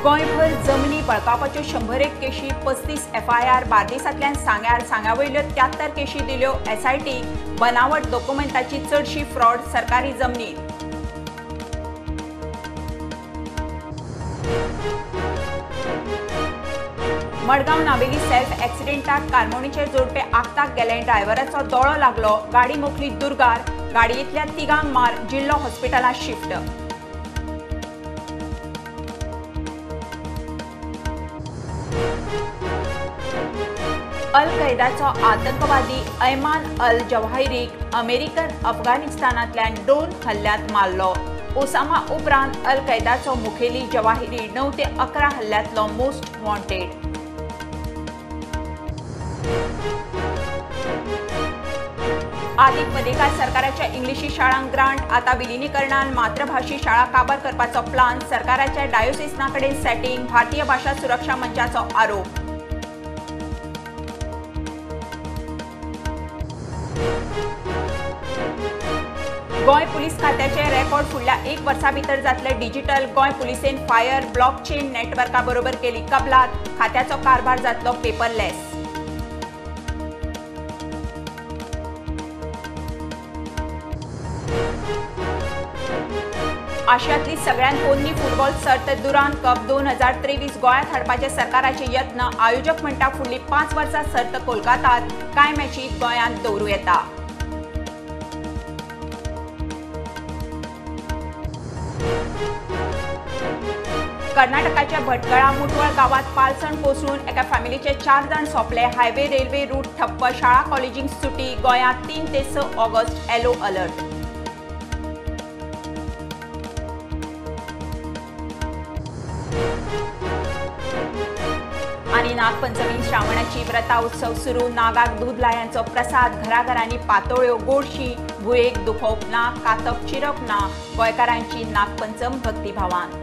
गोंयभर जमनी बळकावपाच्यो 101 केशी, 35 एफआयआर, बार्देसांतल्यान सांग्यार, सांग्यावयल्यो 73 केशी दिल्यो एसआयटी। बनावट दोकुमेंताची चडशी फ्रॉड सरकारी जमनीत। मडगांव नावेली सेल्फ एक्सिडेंटात कारमोणीचे जोडपे आगताक गेले, ड्रायव्हराचो दोळो लागलो, गाडी मोखली दुर्गार, गाडयेंतल्या तिगांक मार, जिल्लो हॉस्पिटलांत शिफ्ट। अल कैदाचो आतंकवादी ऐमान अल जवाहिरीक अमेरिकन अफगाणिस्तानांतल्यान ड्रोन हल्ल्यांत मारलो। ओसामा उपरांत अल कैदाचो मुखेली जवाहिरी 9 ते 11 हल्ल्यांतलो मोस्ट वॉन्टेड। आदीक पर्रीकार सरकाराच्या इंग्लिशी शाळांक ग्रांट, आता विलिनीकरणान मातृभाषी शाळा काबार करपाचो प्लान, सरकाराच्या डायोसिसना कडेन सेटिंग, भारतीय भाशा सुरक्षा मंचाचो आरोप। गोंय पुलीस खात्याचे रेकॉर्ड फुडल्या 1 वर्सा भितर जातले डिजिटल। गोंय पुलिसेन फायर ब्लॉकचेन नेटवर्का बरोबर केली कबलात, खात्याचो कारभार जातलो पेपरलेस। आशियांतली सगळ्यांत पोन्नी फुटबॉल सर्त दुरान कप 2023 गोंयांत हाडपाचे सरकाराचे यत्न, आयोजक म्हणटा फुडली 5 वर्सां सर्त कोलकातात, कांय मॅची गोंयांत दवरूं येता। कर्नाटकाच्या भटकळा मुटवळ गावात पालसण कोसळून एका फॅमिलीचे 4 जाण सोंपले। हायवे रेल्वे रूट ठप्प, शाळा कॉलेजींक सुटी। गोंयांत 3 ते 6 ऑगस्ट येलो अलर्ट। आणि नागपंचमी श्रावणाची व्रता उत्सव सुरू। नागाक दूध लायांचो प्रसाद, घराघरांनी पातोळ्यो, गोडशी, भुयेक दुखोवप ना, कातप चिरप ना। गोंयकारांची नागपंचम भक्तिभावान।